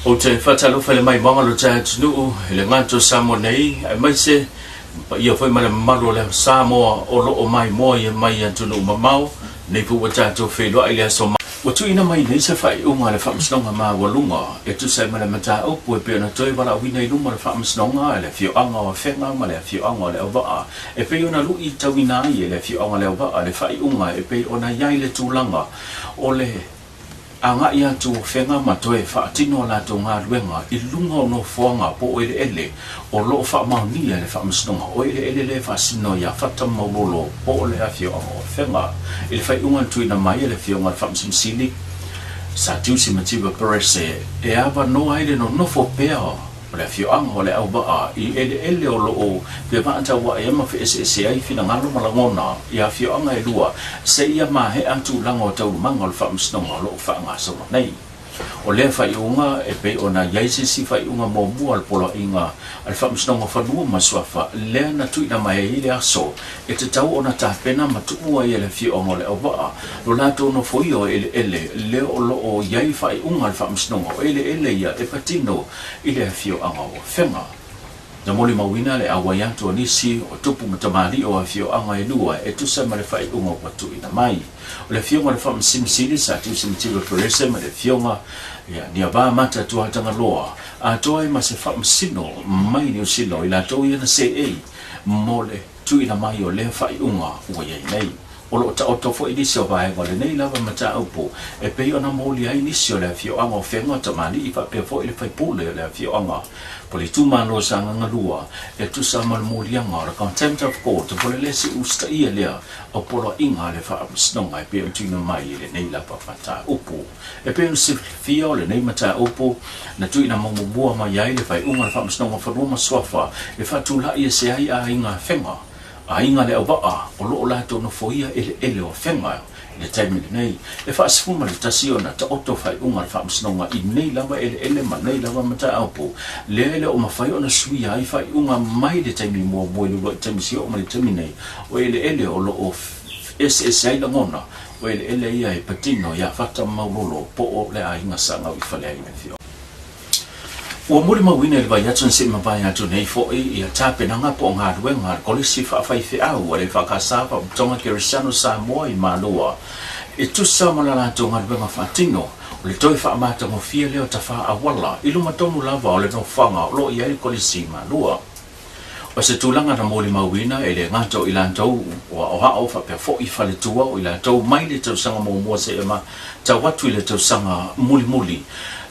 Ou te faatalofa i le maimoaga o lo tae atunuu i le gata o Samoa nei, aemaise paia foi ma le mamalu o le Samoa o lo o maimoa ia mai atunuu mamao, nei foi ua tatou feiloai i le aso Ua tuuina mai nei se faaiuga a le Faamasinoga Maualuga e tusa ai ma le mataupu e pei ona toe valaauina i luma o le Faamasinoga e le Afioaga o Afega ma le Afioaga o Leauvaa e pei ona luitauina ai e le Afioaga o Leauvaa le faaiuga e pei ona i ai le tulaga o le agai atu o Afega ma toe faatino a latou galuega i luga o nofoaga po o eleele o lo o faamaonia e le Faamasinoga o Eleele lea e faasino ia Fata Maulolo po o le afioaga o Afega. I le faaiuga na tuuina mai e le Afioga i le Faamasino Sili, Sa Tiusi Mativa Perese, e avanoa ai le nonofo pea o le afioaga o Leauvaa i eleele o lo o fevaatauae ai ma feeseese ai finagalo ma lagona i afioaga e lua seia maea tulaga o taualumaga o le Faamasinoga o lo o faagasolo nei. O lea faaiuga e pei ona i ai se isi faaiuga muamua o le Poloaiga a le Faamasinoga o Fanua ma Suafa lea na tuuina mai ai i le aso e tatau ona tapena ma tuua ai e le Afioaga o Leauvaa lo latou nofoia o eleele lea o lo o i ai faaiuga a le Faamasinoga o eleele ia e patino i le Afioaga o Afega. Na molimauina le auai atu o nisi o tupu ma tamalii o afioaga e lua e tusa ma le faaiuga ua tuuina mai. O le afioga o le Faamasino Sili Sa Tusi Mativa Perese ma le afioga ia Niava Mata Tuatagaloa atoa ai ma se faamasino mai Niu Sila o i latou ia na seei mo le tuuina mai o lea faaiuga ua i ai nei. O lo o taoto foi nisi o vaega o lenei lava mataupu e pei ona molia ai nisi o le afioaga o Fega Tamalii faapea foi le faipule o le afioaga po le itumalo o Sagaga 2 e tusa ma le moliaga o le Contempt of Court po o le le usitaia lea o poloaiga a le Faamasinoga e pei ona tuuina mai i lenei lava mataupu. E pei ona silafia o lenei mataupu na tuuina muamua mai ai le faaiuga a le Faamasinoga o Fanua ma Suafa e faatulai ese ai aiga Fega Aiga Leauvaa o lo o latou nofoia eleele o Afega i le taimi lenei. E 11 ona taoto faaiuga a le Faamasinoga i nei lava eleele ma nei lava mataupu lea e le o mafai ona suia ai faaiuga mai le taimi muamua i le uluai taimi seia oo mai le taimi nei o eleele o lo o eseese ai lagona o eleele ia e patino ia Fata Maulolo po o le aiga sa gauifale ai le afioaga. Ua molimauina i le vaiaso na se'i mavae atu nei foi ia tapenaga po o galuega a le Kolisi Faafaifeau a le EFKS Faapotopotoga Kerisiano Samoa i Malua e tusa ma la latou galuega faatino o le toe faamatagofie lea o tafā auala i luma tonu lava o le nofoaga o lo o i ai le Kolisi i Malua. O se tulaga na molimauina e le gata o i latou o aoao faapea foi faletua o i latou mai le tausaga muamua seia matau atu i le tausaga mulimuli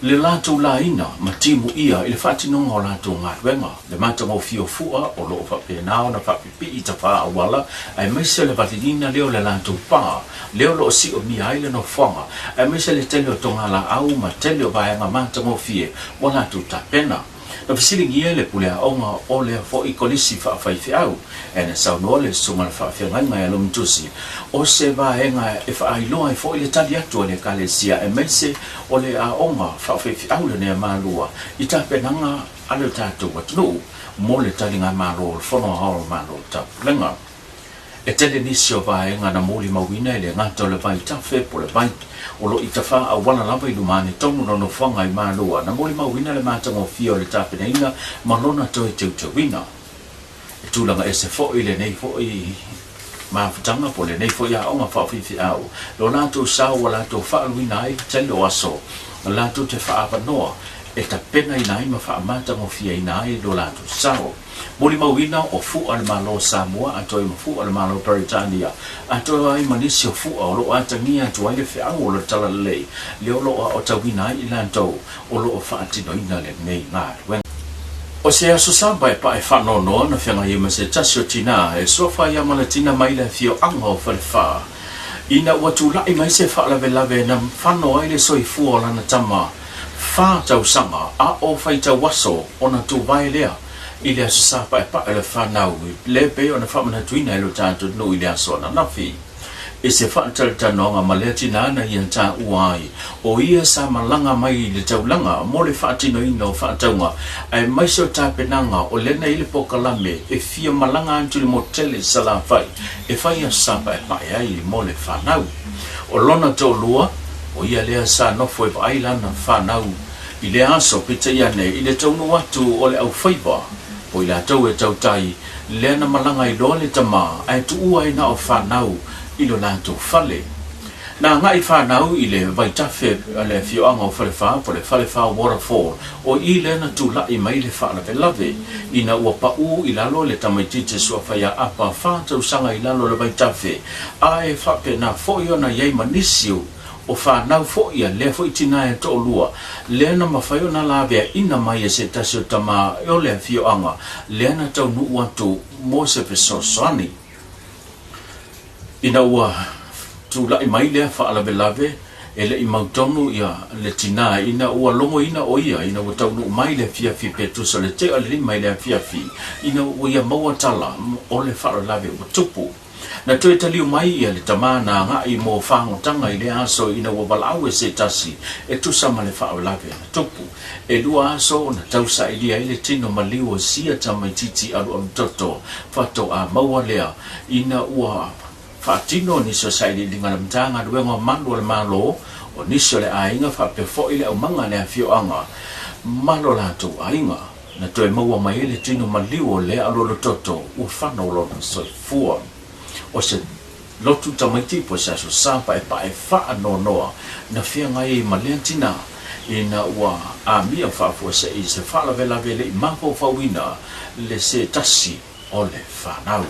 le latou laina ma timuia i le faatinoga o latou galuega, le matagofie o fua o lo o faapena ona faapipii tafā auala aemaise le valiliina lea o le latou pā lea o lo o siomia ai le nofoaga aemaise le tele o togalaau ma tele o vaega matagofie ua latou tapena. Na fesiligia le pule aoga o lea foi kolisi faafaifeau, e na saunoa le Susuga le Faafeagaiga ia Lomitusi, o se vaega e faailoa ai foi le tali atu a le Ekalesia aemaise o le aoga faafaifeau lenei a Malua i tapenaga a le tatou atunuu mo le taligamalo o le Fono Aoao o Malo o le Taupulega. E tele nisi o vaega na molimauina e le gata o le vai tafe po o le vai o lo i tafā auala lava i luma ane tonu o nofoaga i Malua na molimauina le matagofie o le tapenaina ma lona toe teuteuina. E tulaga ese foi lenei foi mafutaga po o lenei foi aoga faafaifeau lo latou sao ua latou faaluina ai le tele o aso latou te faaavanoa e tapenaina ai ma faamatagofieina ai lo latou sao. Molimauina o fua le Malo o Samoa atoa ai ma fua le Malo o Peretania, atoa ai ma nisi o fua o lo o atagia atu ai le feau o le Talalelei lea o lo o aotauina ai i latou o lo o faatinoina lenei galuega. O se Aso Saba e pae faanoanoa na feagai ai ma se tasi o tinā e suafa ia Malatina mai le afioaga o Falefā ina ua tulai mai se faalavelave na fano ai le soifua o lana tama 4 tausaga a o faitauaso ona tuvae lea i le Aso Sa paepae o le fanau le pei ona faamanatuina e lo tatou nuu i le aso ananafi. I se faatalatalanoaga ma lea tinā na ia taua ai o ia sa malaga mai i le taulaga mo le faatinoina o faatauga aemaise o tapenaga o lea na i le polokalame e fia malaga atu i le motu tele i Salafai e fai Aso Sa paepae ai mo le fanau. O lona toalua, o ia lea sa nofo e vaai lana fanau. I lea aso, peitai ane, i le taunuu atu o le aufaiva, po i latou e tautai, lea na malaga ai loa le tama, ae tuua ai na o fanau i lo latou fale. Na agai fanau i le vaitafe a le afioaga o Falefa po le Falefa Waterfall, o i lea na tulai mai le faalavelave, ina ua paʻū i lalo le tamaitiiti suafaiaapa 4 tausaga i lalo o le vaitafe, a e faapena foi ona i ai ma nisi o fanau foi a lea foi tinā e toalua, lea na mafai ona laveaina mai e se tasi o tama o le afioaga lea na taunuu atu mo se fesoasoani. Ina ua tulai mai lea faalavelave, e le i mautonu ia le tinā ina ua logoina ʻo ia ina ua taunuu mai le afiafi pe tusa o le 4:55 i le afiafi ina ua ia maua tala o le faalavelave ua tupu. Na toe taliu mai ia le tama na agai mo fagotaga i lea aso ina ua valaau e se tasi e tusa ma le faalavelave na tupu. E 2 aso na tausailia ai le tino maliu o sia tamaitiiti alualu toto faatoa maua lea ina ua faatino nisi o sailiiliga a le Matagaluega o Malu o le Malo, o nisi o le aiga faapea foi le aumaga a le afioaga ma lo latou aiga. Na toe maua mai ai le tino maliu o lea alualu toto ua fano lona soifua. O se lotu tamaiti po o se aso sa paepae faanoanoa na feagai ai ma lea tinā ina ua amia faafuasei se faalavelave le i mafaufauina le se tasi o le fanau.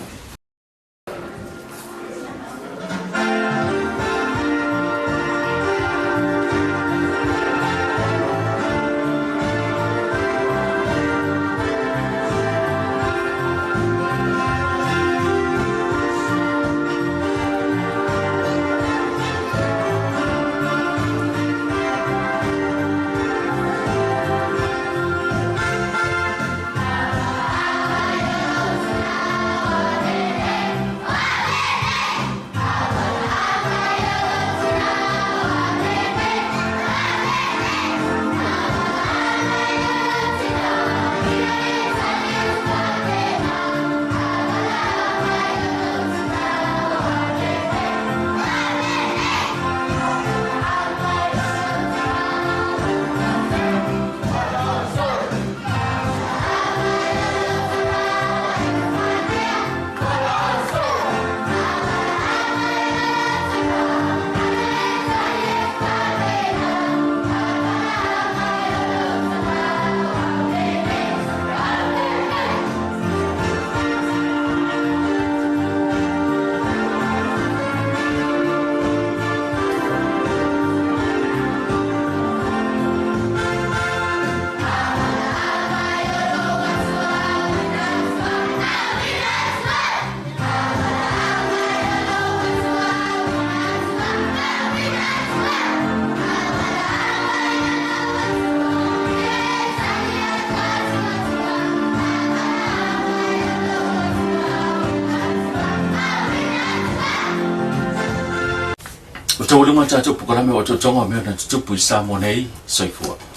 Ua taualuga tatou polokalame o Otootoga o Mea na Tutupu i Samoa nei. Soifua.